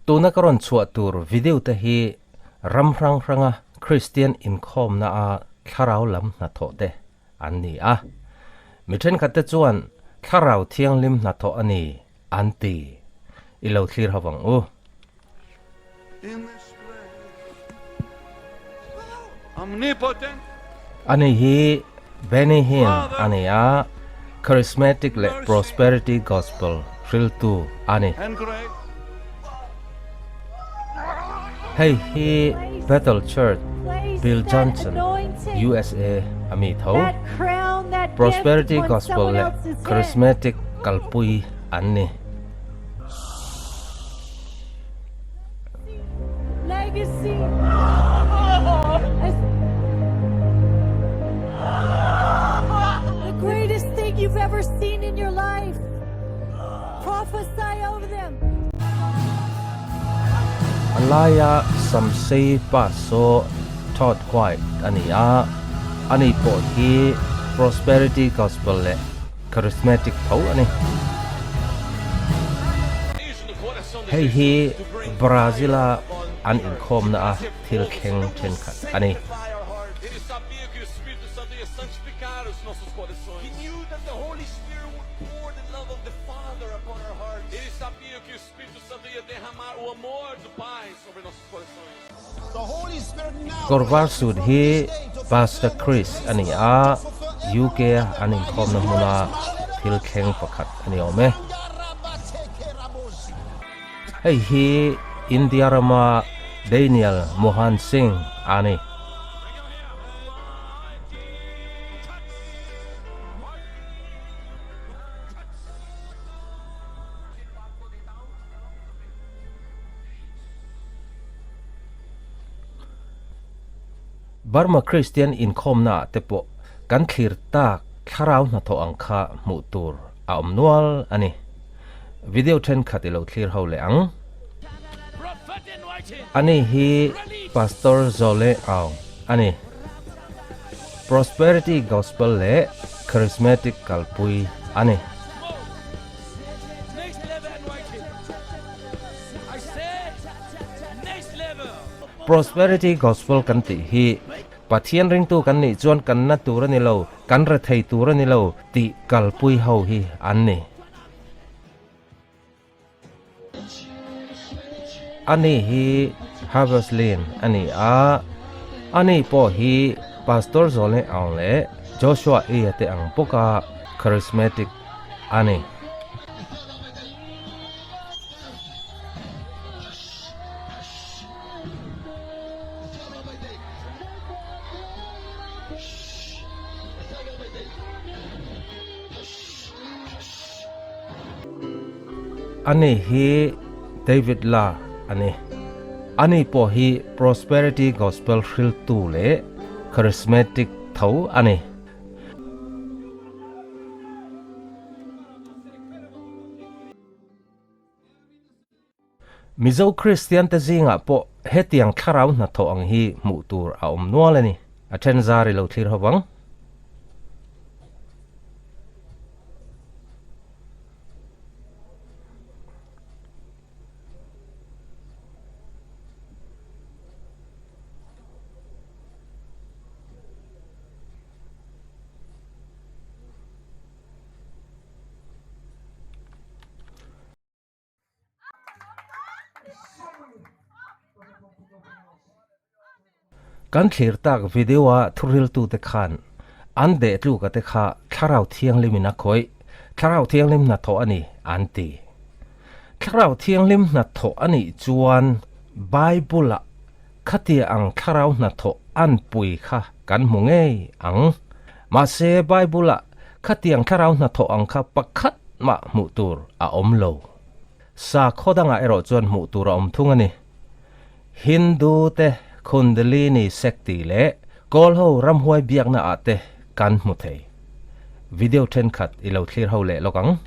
Tuna ka rawn chhuah tur video te hi ram hrang hranga Kristian inkhawmna a thlarau lam hnathawh te an ni a. Mi thenkhat te chuan thlarau thianghlim hnathawh a ni an ti. I lo thlir ho vang u. Ani hi Benny Hinn a ni a, Charismatic leh Prosperity Gospel hriltu a ni. Hei hi Bethel Church, Bill Johnson, USA a mi tho. Prosperity Gospel leh Charismatic kalpui an ni. A laia Samsei pa saw Todd White a ni a, ani pawh hi Prosperity Gospel leh Charismatic tho a ni. Hei hi Brazil-a an inkhawmna a thil thleng thenkhat a ni. Kawr var suit hi Pastor Chris a ni a, UK a an inkhawmna hmuna thil thleng pakhat a ni awm e. Hei hi India rama Daniel Mohan Singh a ni. Burma Kristian inkhawmna ah te pawh kan thlir tak thlarau hnathawh ang kha hmuh tur a awm nual a ni. Video thenkhat i lo thlir ho leh ang. Ani hi Pastor Zole Aung a ni. Prosperity Gospel leh Charismatic kalpui a ni. Prosperity Gospel kan tih hi Pathian ringtu kan nih chuan kan na tur a ni lo, kan rethei tur a ni lo tih kalpui ho hi an ni. Ani hi Harvest Lane a ni a, ani pawh hi Pastor Zawlnei Aung leh Joshua Eia te ang bawka charismatic a ni. Ani hi David La a ni. Ani pawh hi Prosperity Gospel hriltu leh Charismatic tho a ni. Mizo Kristian te zingah pawh hetiang thlarau hnathawh ang hi hmuh tur a awm nual a ni. A then zar i lo thlir ho vang. Kan thlir tak video a thuriltute khan an deh tluka te kha Thlarau Thianghlim in a khawih, Thlarau Thianghlim hnathawh a ni an ti. Thlarau Thianghlim hnathawh a nih chuan Bible ah khatia ang Thlarau hnathawh an pui kha kan hmu ngei ang. Mahse Bible ah Khatiang thlarau hnathawh ang kha pakhat mah hmuh tur a awm lo. Sakhaw dangah erawh chuan hmuh tur a awm thung a ni. Hindu te Kundalini Shakti leh Kawlho ramhuai biakna ah te kan hmu thei. Video thenkhat i lo thlir ho leh lawk ang.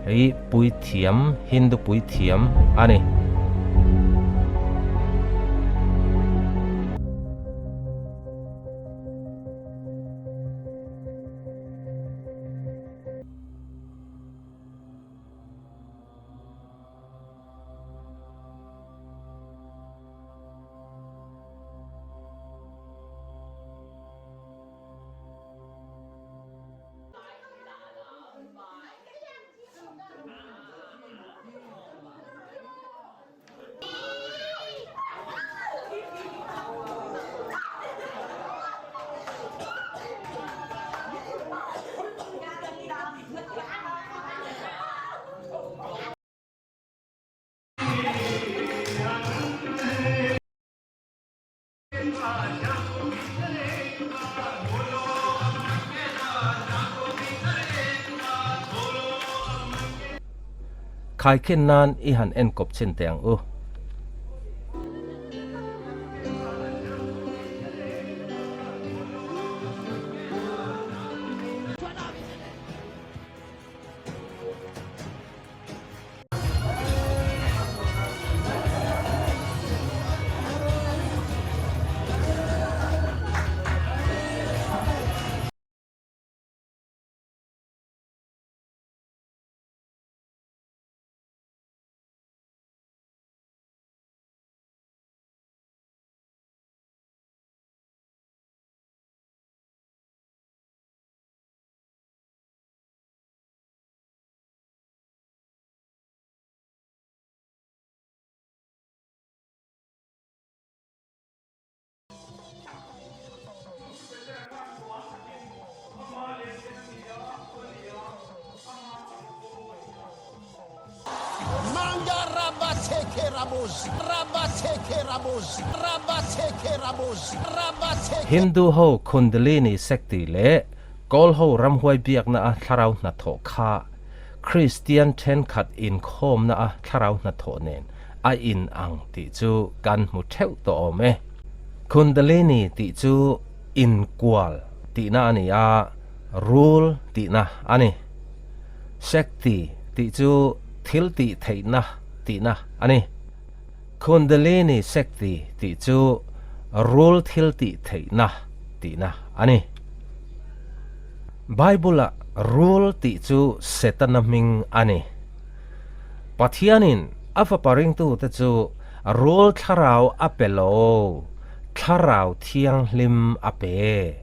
Hei puithiam, Hindu puithiam a ni. Khaikhin nan i han enkawp chhin teh ang u. Hindu ho Kundalini Shakti leh Kawl ho ramhuai biakna a thlarau hnathawh kha Kristian thenkhat inkhawmna a thlarau hnathawh nen a in ang tih chu kan hmu theuh tawh awm e. Kundalini tih chu inkual tihna a ni a, rul tihna a ni. Shakti tih chu thil tih theihna tihna a ni. Kundalini Shakti tih chu rul thil tih theihna tihna a ni. Bible-ah rul tih chu Setana hming a ni. Pathianin a Fapa ringtute chu rul thlarau a pe lo, Thlarau Thianghlim a pe.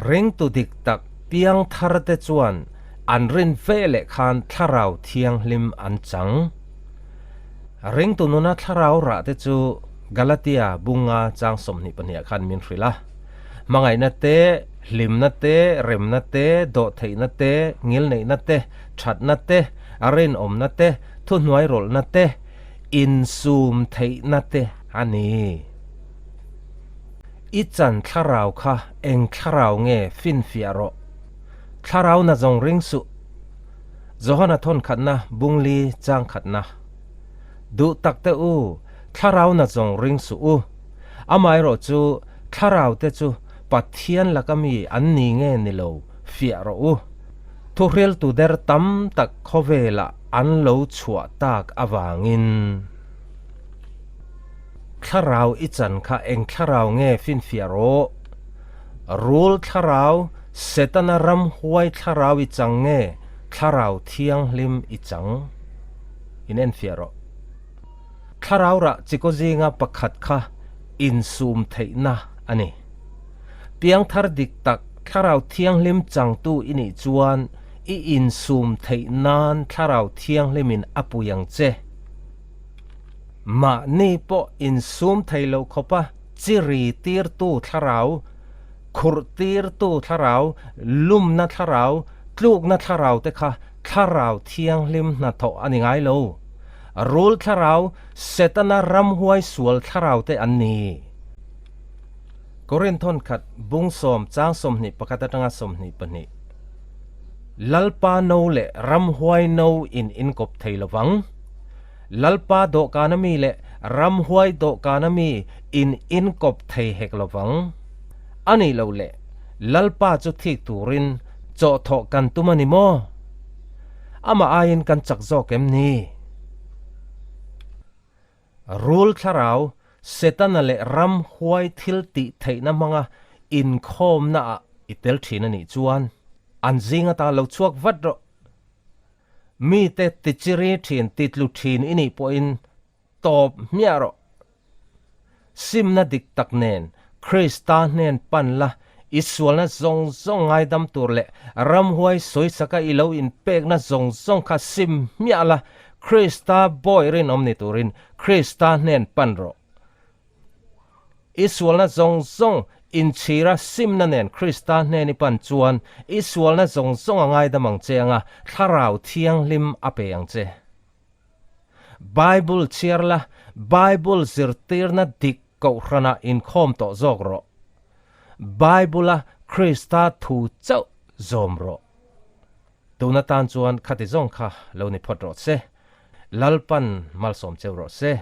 Ringtu dik tak piangtharte chuan an rin ve leh khan Thlarau Thianghlim an chang. Ringtu nuna thlarau rahte chu Galatia bunga chang 22ah khan min hrilh a. Hmangaihna te, hlimna te, remna te, dawhtheihna te, ngilneihna te, thatna te, rinawmna te, thuhnuairawlhna te, insum theihna te a ni. I chan thlarau kha eng thlarau nge finfiah rawh. Thlarau na zawng ring suh. Johana thawn khatna bungli chang khatna. Duh tak te u, thlarau na zawng ring suh u. Amaherawh chu thlarau te chu Pathian laka mi an ni nge ni lo fiah rawh u. Thuhriltu der tam tak khawvelah an lo chhuah tak avangin. Thlarau i chan kha eng thlarau nge finfiah rawh? Rul thlarau, Setana ramhuai thlarau i chang nge Thlarau Thianghlim i chang? In enfiah rawh. Thlarau rah chikaw zinga pakhat kha insum theihna a ni. Piangthar dik tak Thlarau Thianghlim changtu i nih chuan i insum theih nan Thlarau Thianghlimin a pui ang che. Mahni pawh insum thei lo khawpa chi ri tirtu thlarau, khurh tirtu thlarau, lumna thlarau, tlukna thlarau te kha Thlarau Thianghlim hnathawh a ni ngai lo. Rul thlarau, Setana ramhuai sual thlarau te an ni. Korinthon khat bung sawm chang 21 atanga 22. Lalpa no leh ramhuai no in inkawp thei lovang. Lalpa dawhkana mi leh ramhuai dawhkana mi in inkawp thei hek lovang. A nih loh leh Lalpa chu thik turin chawhthawh kan tum a ni maw? Amah aiin kan chak zawk em ni? Rul thlarau, Setana leh ramhuai thil tih theihna hmanga inkhawmnaah i tel thin a nih chuan an zing ata lo chhuak vat rawh. Mite tichiri thin, titlu thin i nih pawhin tawp hmiah rawh. Simna dik tak nen Krista hnen pan la, i sualna zawng zawng ngaidam tur leh ramhuai sawisaka i lo inpekna zawng zawng kha sim hmiah la, Krista bawi rinawm ni turin Krista hnen pan rawh. I sualna zawng zawng inchhira simna nen Krista hnen i pan chuan i sualna zawng zawng a ngaidam ang che anga Thlarau Thianghlim a pe ang che. Bible chhiar la, Bible zirtirna dik kohhranah inkhawm tawh zawk rawh. Bible-a Krista thu chauh zawm rawh. Tuna tan chuan khati zawng kha lo ni phawt rawh se. Lalpan malsawm cheu rawh se.